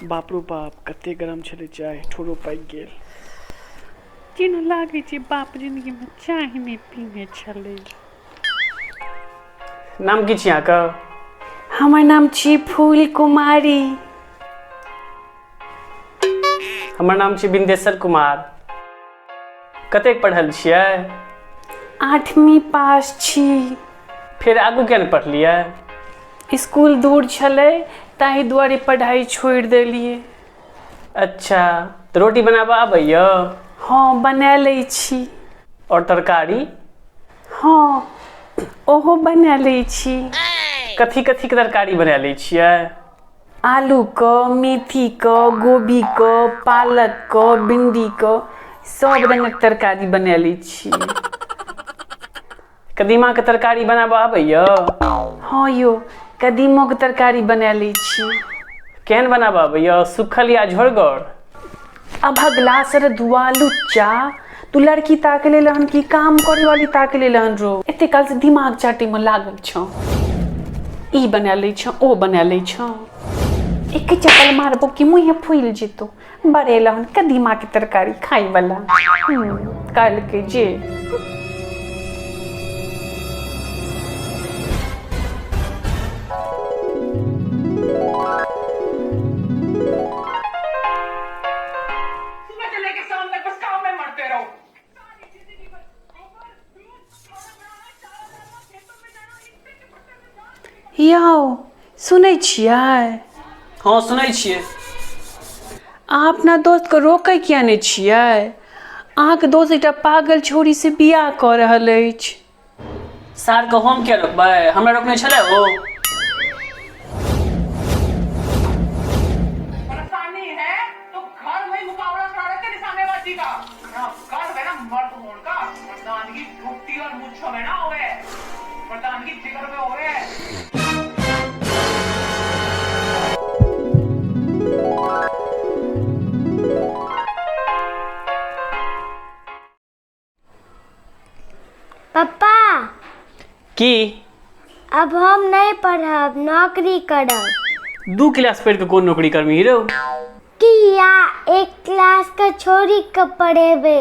बाप रो बाप, कते गरम छलै चाय, ठोरो पाकि गेल। चिन्ह लागै छै बाप जिंदगी में चाय नहि पीने छलै। नाम की छी अहाँके? हमर नाम छी फूल कुमारी। हमर नाम छी बिंदेश्वर कुमार। कतेक पढ़ल छियै? 8वीं पास छी। फेर आगू किया नहि पढ़लियै? स्कूल दूर छलै ताहि दुआरे पढ़ाइ छोड़ि देलियै। अच्छा, तऽ रोटी बनाबऽ आबैया? हँ, बना लै छी। आओर तरकारी? हँ, ओहो बना लै छी। कथी कथीके तरकारी बना लै छियै? आलूके, मेथीके, गोभीके, पालकके, भिण्डीके, सब रङ्गक तरकारी बना लै छी। कदीमाके तरकारी बनाबऽ आबैया? हँ यौ, कदीमोके तरकारी बना लै छी। केहन बनाबऽ आबैया, सुखल या झोरगर? अभगला सरधुआ लुच्चा, तू लड़की ताके लेल हन कि काम करे वाली ताके लेल हन रो? एते काल से दिमाग चाटे में लागल छौ, ई बना लै छौ, ओ बना लै छौ। एक चप्पल मारबो कि मुँहे फूल जेतो। बड़ेला हन कदीमा के तरकारी खाइ वाला। कहलकै जे सुबह से लेके शाम तक बस काम में मरते रहो। यौ, सुनै छियै? हँ, सुनै छियै। अहाँ अपना दोस्तके रोकै किया नहि छियै? अहाँके दोस्त एकटा पागल छौड़ीसँ बियाह कऽ रहल अछि। सारके हम किया रोकबै? हमरा रोकने छलै ओ? परेशानी है तो घर में मुकाबला करा रहे थे निशानेबाजी का ना। गर्व है ना मर्द होने का। मर्दानगी झुकती और मुच्छों में ना होवे, मर्दानगी जिगर में होवे। पप्पा। की? अब हम नहीं पढ़ब, नौकरी करब। 2 क्लास पढ़ि कऽ कोन नौकरी करबही रौ? किया, एक क्लास के छोड़ी के पढ़ेबे।